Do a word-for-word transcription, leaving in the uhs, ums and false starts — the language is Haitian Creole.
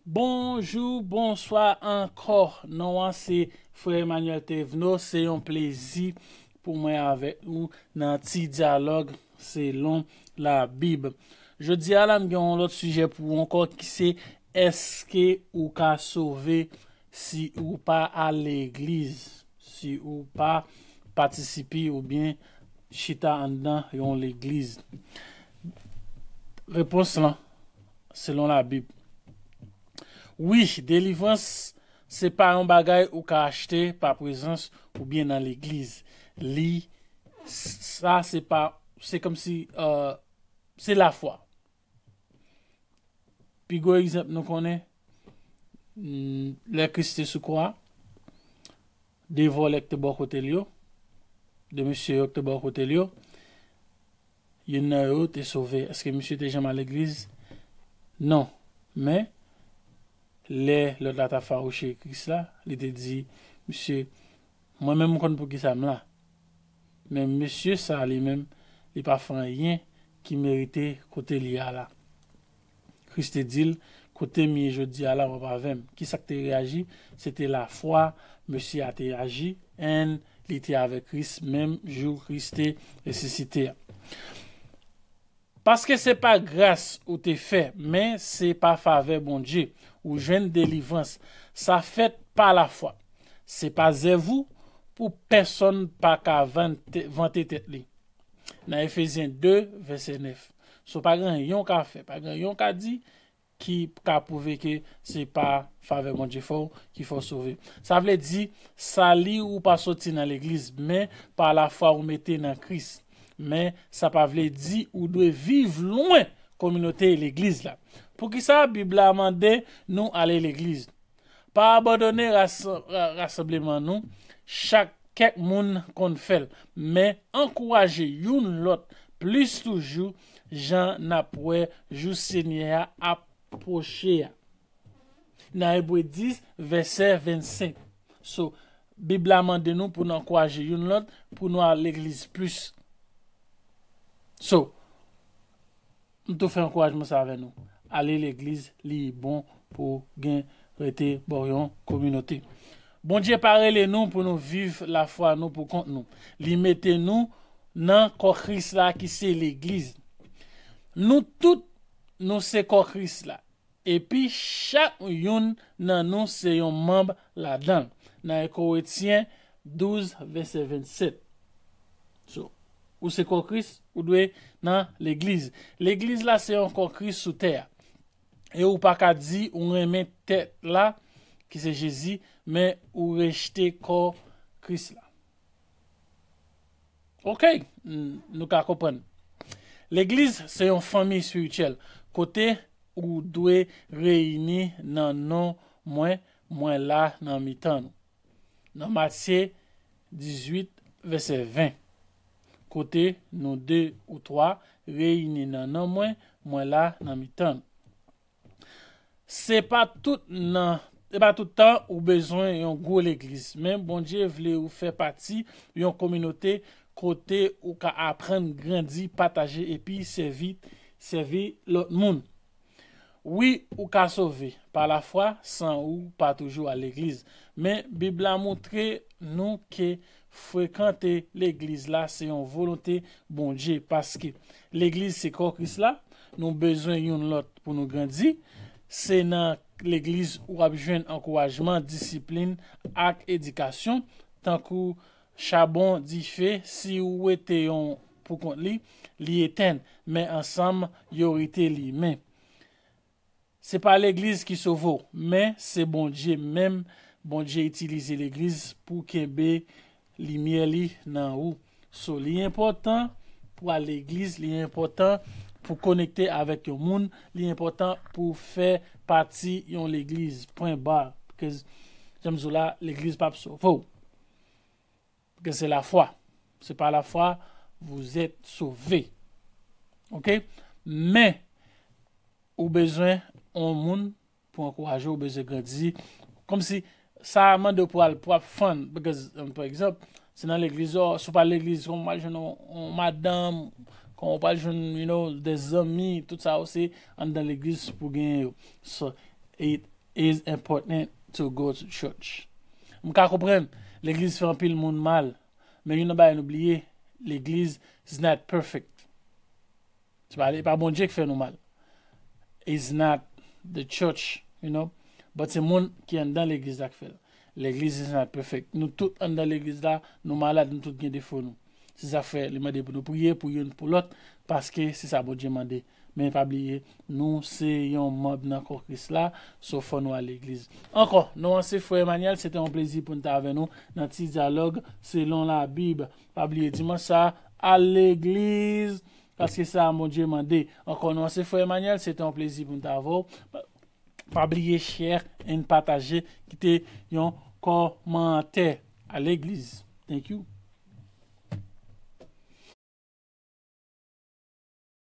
Bonjou, bonswa ankò. Non an se Frè Emmanuel Thévenot. Se yon plezi pou mwen avèk ou nan ti dyalòg selon Labib. Jodi a la, m gen yon lòt sijè pou ou ankò ki se, èske ou ka sove si ou pa al legliz, si ou pa patisipe oubyen chita anndan yon legliz? Repons lan, selon Labib, wi, delivrans se pa yon bagay ou ka achte pa prezans oubyen nan legliz. Li, sa se pa, se kòmsi, euh, se lafwa. Pi gwo egzanp nou konnen, mm, lè Kris te sou kwa, de vòlè ki te bò kote l yo, de mesye yo ki te bò kote l yo, youn nan yo te sove. Èske misye te janm al legliz? Non. Men, lè lòt la t ap fawouche Kris la, li te di, misye, mwen menm m konn poukisa m la. Men mesye sa li menm, li pa fè anyen ki merite kote li a la. Kris te di l, kote m ye jodi a la, w ap avè m. Kisa k te reyaji? Se te lafwa mesye a te aji, and li te avèk Kris menm jou Kris te resisite a. Paske se pa gras ou te fè, men se pa favè Bondye. Ou jwenn delivrans. Sa fèt pa lafwa. Se pa zèv ou, pou pèsonn pa ka vante, vante tèt li. Nan Efezyen de, vèsè nèf. So, pa gen anyen w ka fè, pa gen anyen w ka di ki ka pwouve ke se pa favè Bondye fè w ki fè w sove. Sa vle di, sali ou pa soti nan legliz, men pa lafwa ou mete nan Kris. Men sa pa vle di ou dwe viv lwen kominote legliz la. Poukisa Bib la mande nou ale legliz? Pa abandone ras-, ra-, rasanbleman nou, chak kèk moun konn fè l, men ankouraje youn lòt plis toujou, jan n ap wè jou Senyè a ap pwoche a. Nan Ebre dis, vèsè vennsenk. So, Bib la mande nou pou n ankouraje youn lòt, pou nou al legliz plis. So, m tou fè ankourajman sa avè nou. Ale legliz, li bon pou gen rete bò yon kominote. Bondye pa rele nou pou nou viv lafwa nou pou kont nou. Li mete nou nan kò Kris la ki se legliz. Nou tout, nou se kò Kris la. Epi chak youn nan nou se yon manm ladan l. Nan Koretyen douz, vèsè vennsèt. So, ou se kò Kris, ou dwe nan legliz. Legliz la se yon kò Kris sou tè a. E ou pa ka di ou renmen tèt la, ki se Jezi, men ou rejte kò Kris la. Ok, n-, nou ka konprann. Legliz se yon fanmi espirityèl, kote ou dwe reyini nan non mwen, mwen la nan mitan nou. Nan Matye dizuit, vèsè ven, kote nou de ou twa reyini nan non mwen, mwen la nan mitan nou. Se pa tout nan, se pa tout tan ou bezwen yon gwo legliz, men Bondye vle ou fè pati yon kominote kote ou ka aprann, grandi, pataje epi sèvi, sèvi lòt moun. Wi, ou ka sove pa lafwa san ou pa toujou al legliz. Men Bib la montre nou ke frekante legliz la se yon volonte Bondye, paske legliz se kò Kris la, nou bezwen youn lòt pou nou grandi. Se nan legliz ou ap jwenn ankourajman, disiplin ak edikasyon. Tankou chabon dife, si ou wete yon pou kont li, li etenn, men ansanm yo rete limen. Se pa legliz ki sove w, men se Bondye menm. Bondye itilize legliz pou kenbe limyè li nan ou. So, li enpòtan pou al legliz, li enpòtan pou konekte avèk yon moun, li enpòtan pou fè pati yon legliz. Pwen ba. Paske, jan m di w la, legliz p ap sove w. Paske se lafwa. Se pa lafwa, vous êtes sauvés. Ok? Men, ou bezwen yon moun pou ankouraje w, ou bezwen grandi. Kòmsi sa mande w pou al, pou ap fann. Because, um, pa egzanp, se nan legliz, o, si w pa legliz, kòman w pral jwenn yon, yon madanm, kòman w pral jwenn, you know, de zanmi, tout sa yo se anndan legliz pou genyen yo. So, it is important to go to church. M ka konprann legliz fè anpil moun mal, men youn nan bagay nou bliye, legliz is not perfect. Se pa, e pa Bondye ki fè nou mal. It's not the church, you know. But se moun ki anndan legliz la ki fè l. Legliz is not perfect. Nou tout anndan legliz la, nou malad, nou tout gen defo nou. Se sa k fè li mande pou nou priye pou youn pou lòt, paske se sa Bondye mande. Men pa bliye, nou se yon manm nan kò Kris la, so fò nou al legliz. Ankò, non an se Frè Emmanuel, se te yon plezi pou n te avè nou nan ti dyalòg selon Labib. Pa bliye, dimanch sa, al legliz, paske sa Bondye mande. Ankò, non an se Frè Emmanuel, se te yon plezi pou n te avè w. Pa bliye share and pataje, kite yon kòmantè. Al legliz. Thank you.